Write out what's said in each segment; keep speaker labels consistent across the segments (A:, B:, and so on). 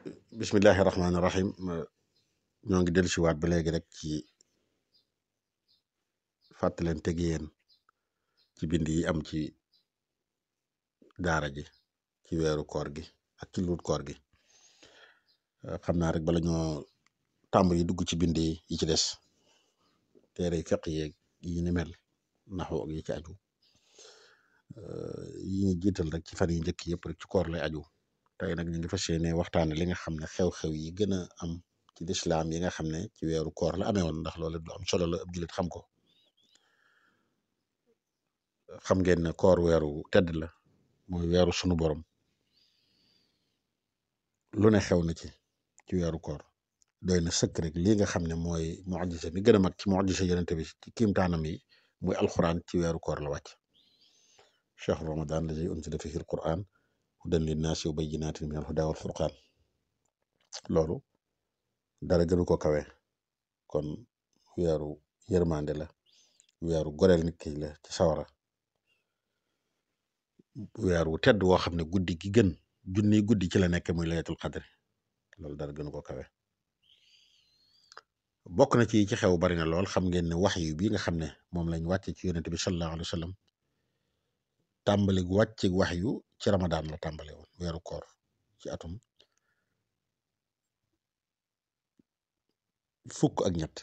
A: bismillahi rahmaani rahim ñoo ngi dellu si waat ba léegi rek ci fàttalante gi yéen ci bind yi am ci daara ji ci weeru koor gi ak ci luut koor gi xam naa rek bala ñoo tàmbali dugg ci bind yi ci des téere fiq yeeg yi ni mel naxu ak yi ci aju yi ñu jiital rek ci fan yu njëkk yëpp rek ci koor lay aju tey nag ñu ngi fas yéene waxtaane li nga xam ne xew-xew yi gën a am ci lislaam yi nga xam ne ci weeru koor la amee woon ndax loolu lu am solo la ab jullit xam ko xam ngeen ne koor weeru tedd la mooy weeru sunu borom lu ne xew na ci weeru koor doy na sëkk rek lii nga xam ne mooy mucjisa mi gën a mag ci mucjisa yonente bi ci kiimtaanam yi muy alquran ci weeru koor la wàcc chahru ramadan lazi unzila fihi alquran hudan linnaasi wa bayyinatin min alhuda wal furqaan loolu dara gënu ko kawe kon weeru yërmande la weeru goreel nit ki la ci sawara weer wu tedd woo xam ne guddi gi gën junniy guddi ci la nekk muy laylatul qadri loolu dara gënu ko kawe bokk na ci xew bari na lool xam ngeen ne wax yu bi nga xam ne moom lañ wàcce ci yonente bi sallallahu alayhi wa sallam tàmbali gu wàcce wax yu ci ramadaan la tàmbale woon weeru koor ci atum fukk ak ñett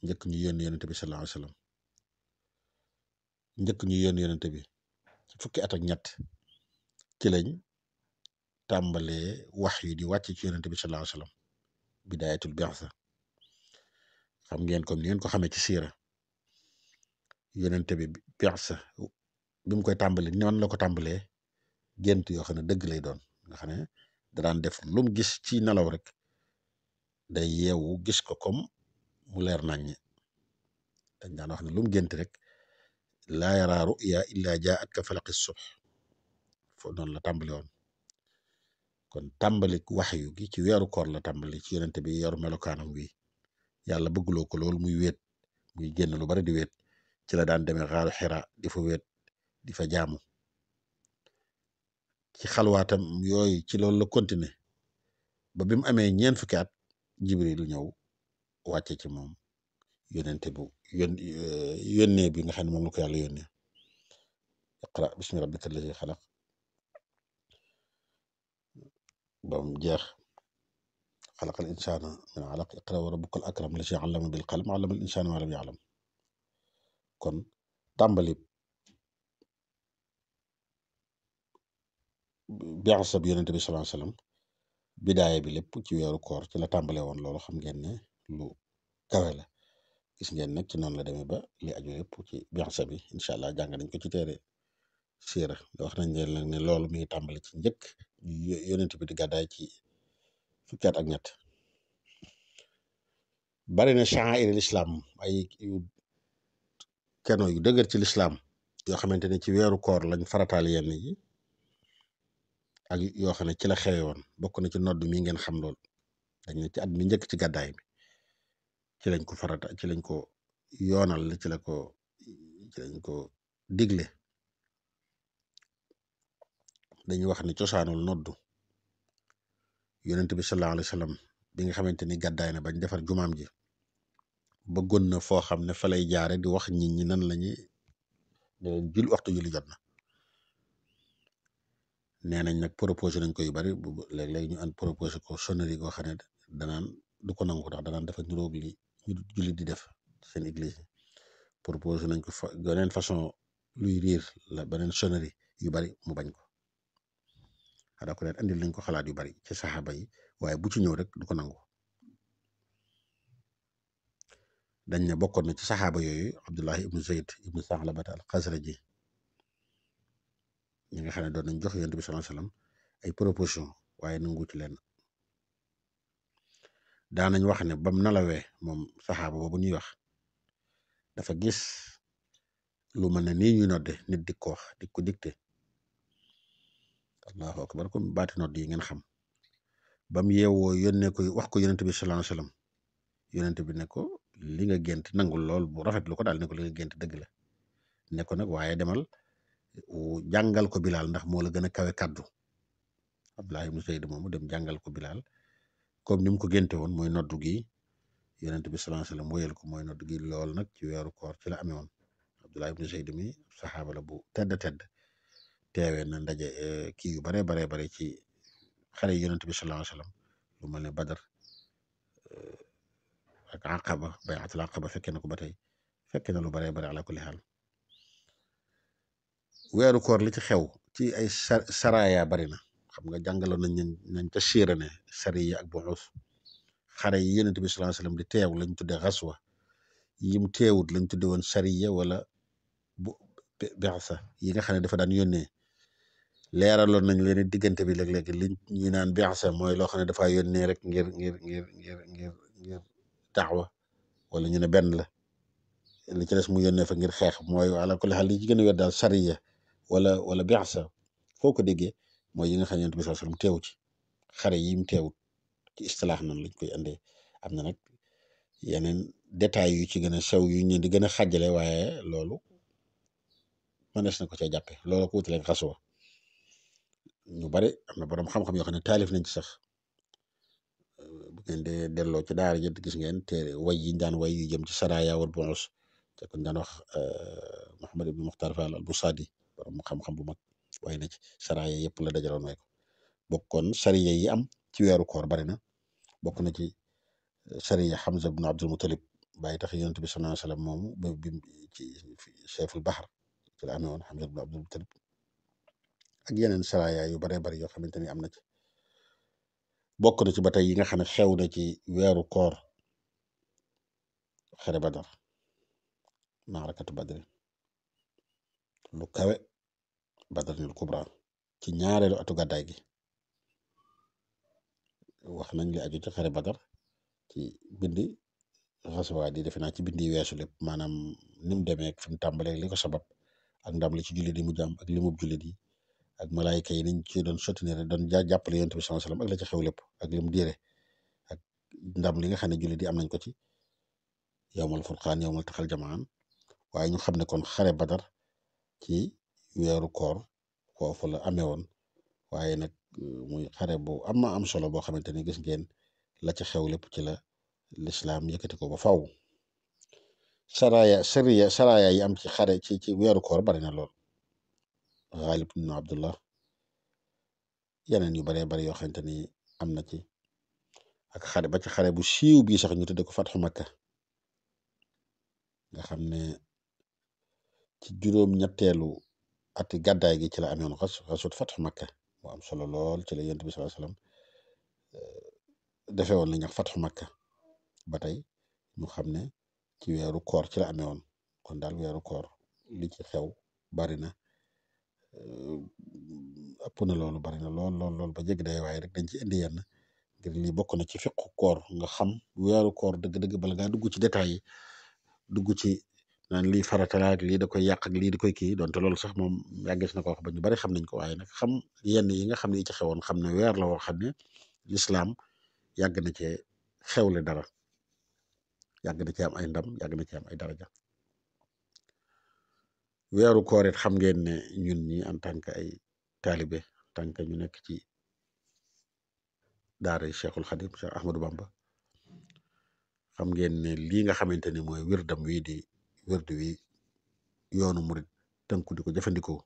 A: njëkk ñu yónni yonente bi sallallahu alayhi wa sallam njëkk ñu yónni yonente bi ci fukki at ak ñett ci lañ tàmbalee wax yu di wàcc ci yonente bi sallallahu alayhi wa sallam bidaayatul bi'sa xam ngeen comme ni ngeen ko xamee ci siira yonente bi bi'sa bi mu koy tàmbali noonu la ko tàmbalee gént yoo xam ne dëgg lay doon nga xam ne da daan def lu mu gis ci nelaw rek day yeewu gis ko comme mu leer naññ dañ daan wax ne lu mu gént rek laa yaraa ru'ya illa jaa'at ka falaqi subh foofu noonu la tàmbali woon kon tàmbali waxyu gi ci weeru koor la tàmbali ci yonente bi yor melokaanam wi yàlla bëgguloo ko loolu muy wéet muy génn lu bari di wéet ci la daan demee xaaru xira di fa wéet di fa jaamu ci xalwaatam yooyu ci loolu la continuer ba bi mu amee ñeent fukki at jibril ñëw wàcce ci moom yonente bu yónnee bi nga xam ne moom la ko yàlla yónnee iqra bismi rabbika allazi xalaq ba mu jeex xalaqal insaana min alaq iqra wa rabbukal akram allazi allama bil qalam allama al insaana ma lam ya'lam kon tàmbali bi'sa bi yonente bi sallallahu alayhi wasallam bidaaya bi lépp ci weeru koor ci la tàmbale woon loolu xam ngeen ne lu kawe la gis ngeen nag ci noonu la demee ba li aju lépp ci bi'sa bi incha allah jàng nañ ko ci téere siira wax nañ leen nag ne loolu mi ngi tàmbali ci njëkk yonent bi di gàddaay ci fukki at ak ñett bari na sha'air l'islam ay keno yu dëgër ci l'islam yoo xamante ne ci weeru koor lañ farataal yenn yi ak yoo xam ne ci la xewe woon bokk na ci nodd mi ngeen xam lool dañ ne ci at mi njëkk ci gàddaay bi ci lañ ko farata ci lañ ko yoonal ci lañ ko digle dañuy wax ni cosaanul noddu yonent bi sallallahu alayhi wa sallam bi nga xamante ni gàddaay na bañ defar jumaam ji bëggoon na foo xam ne fa lay jaare di wax nit ñi nan lañuy jul waxtu julli jot na nee nañ nag proposé nañ ko yu bari léeg-léeg ñu an proposé ko sonnerie goo xam ne danaan du ko nangu ndax danaan dafa niroog li ñu julli di def seen église proposé nañ ko beneen façon luy riir la beneen sonnerie yu bari mu bañ ko xanaa ko ne andil nañ ko xalaat yu bari ci saxaaba yi waaye bu ci ñëw rek du ko nangu dañ ne bokkoon na ci saxaaba yooyu Abdullahi ibnu Zayd ibnu Sa'labata al-Xasraji ñi nga xam ne doon nañ jox yonent bi sallallahu alayhi wasallam ay proposition waaye nangu ci leen daanañ wax ne bam nalawee moom saxaaba boobu ñuy wax dafa gis lu mel ne nii ñuy nodde nit di ko wax di ko dicté allahu akbar comme baati nodd yi ngeen xam bam yeewoo yónnee ko wax ko yonent bi sallallahu alayhi wasallam yonent bi ne ko li nga gént nangul lool bu rafet lu ko daal ne ko li nga gént dëgg la ne ko nag waaye demal jàngal ko Bilaal ndax moo la gën a kawe kaddu Abdullah ibn Zayd moomu dem jàngal ko Bilaal comme ni mu ko génte woon mooy noddu gi yonent bi sallallahu alayhi wasallam wéyal ko mooy noddu gi lool nag ci weeru koor ci la amee woon Abdullah ibn Zayd mi saxaaba la bu tedd teewee na ndaje kii yu bare ci xare yonent bi sallallahu alayhi wasallam lu mel ne Badar ak Aqaba bay'atul Aqaba fekkee na ko ba tey fekkee na lu bare ala kulli xaal weeru koor li ci xew ci ay saraya bari na xam nga jàngaloon nañ ca siira ne sariya ak buxuus xare yi yonent bi sallallahu alayhi wasallam di teew lañ tudde xaswa yim teewut lañ tudde woon sariya wala bu bi'sa yi nga xam ne dafa daan yónnee leeraloon nañ leen diggante bi léeg-léeg liñ ñi naan bi'sa mooy loo xam ne dafa yónnee rek ngir daawa wala ñu ne benn la li ci des mu yónnee fa ngir xeex mooy ala kulli xaal li ci gën a wér daal sariya wala bi'sa foo ko déggee mooy yi nga xam ne yonent bi sallallahu alayhi wasallam teew ci xare yi mu teewut ci istilaax noonu lañ koy andee am na nag yeneen détails yu ci gën a sew yu ñu di gën a xàjjale waaye loolu mënees na ko cee jàppe loolu ko wutaleeg xaswa ñu bari am na borom xam-xam yoo xam ne taalif nañ ci sax bu ngeen dee delloo ci daara ji gis ngeen te way yi ñu daan way yu jëm ci saraya wal bu'us te kon daan wax Muhammad ibn Mukhtar Fall al Busadi borom xam-xam bu mag way na ci saraya yëpp la dajaloon way ko bokkoon sariya yi am ci weeru koor bari na bokk na ci sariya Hamza ibn Abdul Muttalib bàyyi tax yonent bi sallallahu alayhi wasallam moomu ba bi ci cheful bahr ci la amee woon Hamza ibn Abdul Muttalib ak yeneen saraya yu baree bari yoo xamante ni am na ci bokk na ci ba tey yi nga xam ne xew na ci weeru koor xare Badar maarakatu Badr lu kawe Badrul Kubra ci ñaareelu atu gàddaay gi wax nañ li aju ci xare Badar ci bindi xaswaat yi defe naa ci bindi weesu lépp maanaam ni mu demee fi mu tàmbalee li ko sabab ak ndam li ci jullit yi mu jàmm ak limub jullit yi ak malaayika yi niñ ci doon soutenir doon jàppale yonent bi sallallahu alayhi wasallam ak la ci xew lépp ak li mu diire ak ndam li nga xam ne jullit yi am nañ ko ci yawmal furqaan yawmal taqal jamaan waaye ñu xam ne kon xare Badar ci weeru koor foofu la amee woon waaye nag muy xare bu am solo boo xamante ni gis ngeen la ci xew lépp ci la lislaam yëkkati ko ba faw saraya yi am ci xare ci weeru koor bari na lool Ghalib ibn Abdullah yeneen yu baree bari yoo xamante ni am na ci ak xare ba ci xare bu siiw bii sax ñu tudde ko Fathu Makka nga xam ne ci juróom-ñetteelu ati gàddaay gi ci la amoon xasut Fathu Makka mu am solo lool ci la yonent bi sallallahu alayhi wasallam defee woon li ñuy wax Fathu Makka ba tey ñu xam ne ci weeru koor ci la amee woon kon daal weeru koor li ci xew bari na ëpp na loolu bari na lool ba jéggi day waaye rek dañ ci indi yenn ngir lii bokk na ci fiqu koor nga xam weeru koor dëgg-dëgg bala ngaa dugg ci détails yi dugg ci naan lii farata la ak lii da koy yàq ak lii di koy kii donte loolu sax moom yàggees na ko wax ba ñu bari xam nañ ko waaye nag xam yenn yi nga xam ne yi ci xewoon xam ne weer la woo xam ne lislaam yàgg na cee xewle dara yàgg na ci am ay ndam yàgg na ci am ay daraja weeru koor it xam ngeen ne ñun ñi en tant que ay taalibe en tant que ñu nekk ci daara Cheikhul Khadim Cheikh Ahmadou Bamba xam ngeen ne lii nga xamante ni mooy wirdam wii di wirdu wi yoonu murid tënku di ko jëfandikoo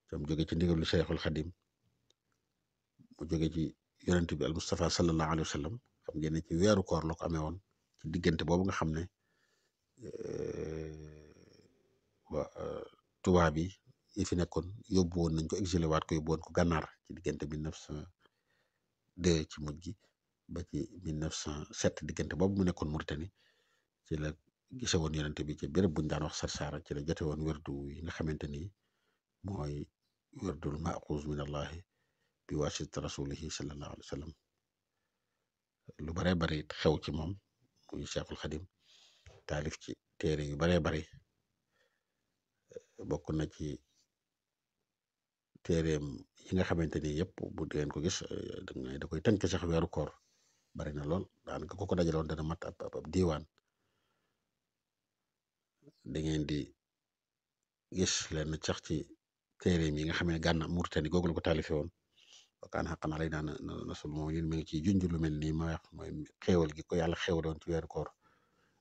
A: tam jóge ci ndigalu Cheikhul Khadim mu jóge ci yonent bi al Mustafa sallallahu alayhi wa sallam xam ngeen ne ci weeru koor la ko amee woon ci diggante boobu nga xam ne tubaab yi fi nekkoon yóbbu woon nañ ko exilé waat ko yóbbu woon ko gànnaar ci diggante 1902 ci mujj gi ba ci 1907 diggante boobu mu nekkoon Mauritanie ci la gise woon yonent bi ci béréb buñ daan wax Sarsara ci la jote woon werdu yi nga xamante ni mooy werdul maxuus min allahi bi waasitati rasulihi sallallahu alayhi wa sallam lu baree bari xew ci moom muy Cheikhul Khadim taalif ci téere yu baree bari bokk na ci téereem yi nga xamante ni yëpp bu ngeen ko gis da koy tënk sax weeru koor bari na lool daanaka ko dajaloon dana mat ab diiwaan da ngeen di gis leen sax ci téereem yi nga xam ne Mauritanie googu la ko taalife woon wa kaana haqqan alaynaa nasrul mu'miniin mi ngi ciy junj lu mel nii ma wax mooy xéewal gi ko yàlla xéewaloon ci weeru koor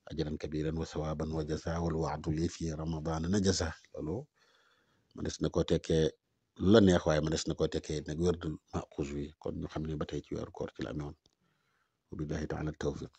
A: ajran kabiran wa sawaaban wa jazaa wal wa'du lii fi ramadaan najazaa loolu mënees na koo tekkee lu la neex waaye mënees na koo tekkee nag wérdul maxuus wi kon ñu xam ne ba tey ci weeru koor ci la amee woon wa billaahi taala tawfiq